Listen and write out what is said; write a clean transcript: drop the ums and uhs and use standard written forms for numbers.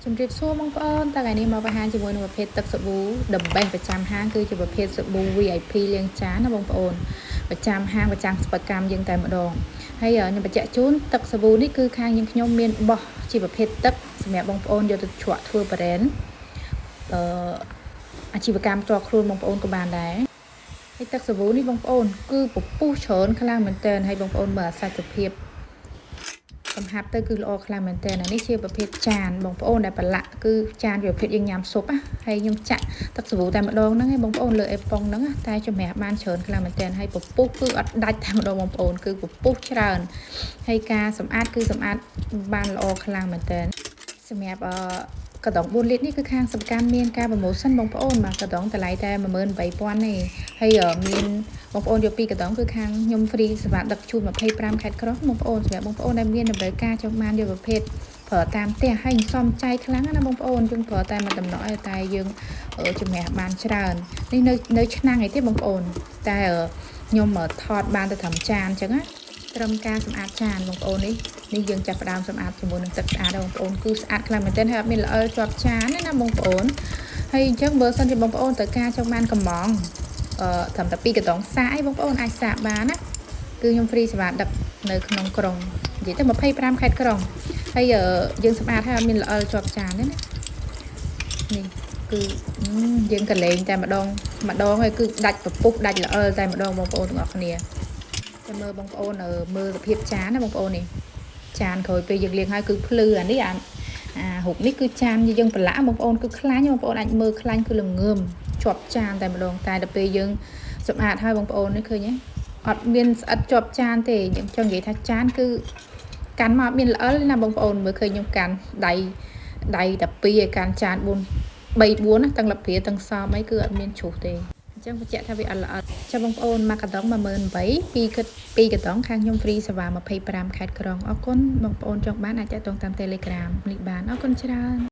ជំរាបសួរបងប្អូនតើថ្ងៃនេះមកបង្ហាញជាមួយនឹងប្រភេទទឹកសាប៊ូ The best ប្រចាំហាងគឺជាប្រភេទសាប៊ូ VIP លាងចានណាបងប្អូនប្រចាំហាងប្រចាំសិប្បកម្មយើងតែម្ដងហើយខ្ញុំបញ្ជាក់ជូនទឹកសាប៊ូនេះគឺខាងយើងខ្ញុំមានបោះជាប្រភេទទឹកសម្រាប់បងប្អូនយកទៅជ្រក់ធ្វើ brand អឺអាជីវកម្មផ្ទាល់ខ្លួនបងប្អូនក៏បានដែរហើយទឹកសាប៊ូនេះបងប្អូនគឺពពុះច្រើនខ្លាំងមែនទែនហើយបងប្អូនមើលអាសាច់ភាព កំហាប់ទៅគឺល្អខ្លាំងមែនតើអានេះជាប្រភេទចានបងប្អូនដែលប្រឡាក់គឺចានជាប្រភេទយើងញ៉ាំស៊ុបណាហើយខ្ញុំចាក់ទឹកសាប៊ូតែម្ដងហ្នឹងឯងបងប្អូនលើអេប៉ុងហ្នឹងតែជំរះបានច្រើនខ្លាំងមែនតើហើយពពុះគឺអត់ដាច់តែម្ដងបងប្អូនគឺពពុះច្រើនហើយការសម្អាតគឺសម្អាតបានល្អខ្លាំងមែនតើសម្រាប់អឺកដង4លីត្រនេះគឺខាងសកម្មមានការ promotion បងប្អូនមកកដងតម្លៃតែ18000ទេហើយមានបងប្អូនយកពីកដងគឺខាងខ្ញុំ free សេវាដឹកជូន25ខេត្តក្រុងបងប្អូនសម្រាប់បងប្អូនដែលមានតម្រូវការចង់បានយកប្រភេទប្រើតាមផ្ទះហើយសំចៃខ្លាំងណាបងប្អូនយើងប្រើតែមួយតំណក់ឯតែយើងជំរះបានច្រើននេះនៅនៅឆ្នាំងអីទេបងប្អូនតែខ្ញុំថតបានទៅត្រឹមចានអញ្ចឹងណាត្រឹមការសម្អាតចានបងប្អូននេះនេះយើងចាប់ផ្ដើមសម្អាតជាមួយនឹងទឹកស្អាតបងប្អូនគឺស្អាតខ្លាំងមែនទែនហើយអត់មានល្អិលជាប់ចានទេណាបងប្អូនហើយអញ្ចឹងបើសិនជាបងប្អូនត្រូវការចង់បានកំងអឺត្រឹមតែ2កដងសាកឯងបងប្អូនអាចសាកបានណាគឺខ្ញុំ free សេវាដឹកនៅក្នុងក្រុងនិយាយទៅ25ខេត្តក្រុងហើយយើងសម្អាតហើយអត់មានល្អិលជាប់ចានទេណានេះគឺយើងកលែងតែម្ដងម្ដងហើយគឺដាច់ពពុះដាច់ល្អិលតែម្ដងបងប្អូនទាំងអស់គ្នាតែមើលបងប្អូនមើលសភាពចានណាបងប្អូននេះចានក្រោយពេលយើងលាងហើយគឺភ្លឺអានេះអាអារូបនេះគឺចានយើងប្រឡាក់បងប្អូនគឺខ្លាញ់បងប្អូនអាចមើលខ្លាញ់គឺល្ងើមជាប់ចានតែម្ដងតែដល់ពេលយើងសម្អាតហើយបងប្អូននេះឃើញទេអត់មានស្អិតជាប់ចានទេយើងចង់និយាយថាចានគឺកាន់មកអត់មានល្អិលណាបងប្អូនមើលឃើញខ្ញុំកាន់ដៃដៃតែពីរឲ្យកាន់ចាន4 3 4ណាទាំងលព្រាទាំងសមអីគឺអត់មានជ្រុះទេអញ្ចឹងបញ្ជាក់ថាវាអត់ល្អិតចាំបងប្អូនមកកដង18000ពីរគិតពីរកដងខាងខ្ញុំ free សេវា25ខេត្តក្រុងអរគុណបងប្អូនចង់បានអាចតាក់ទងតាម Telegram នេះបានអរគុណច្រើន។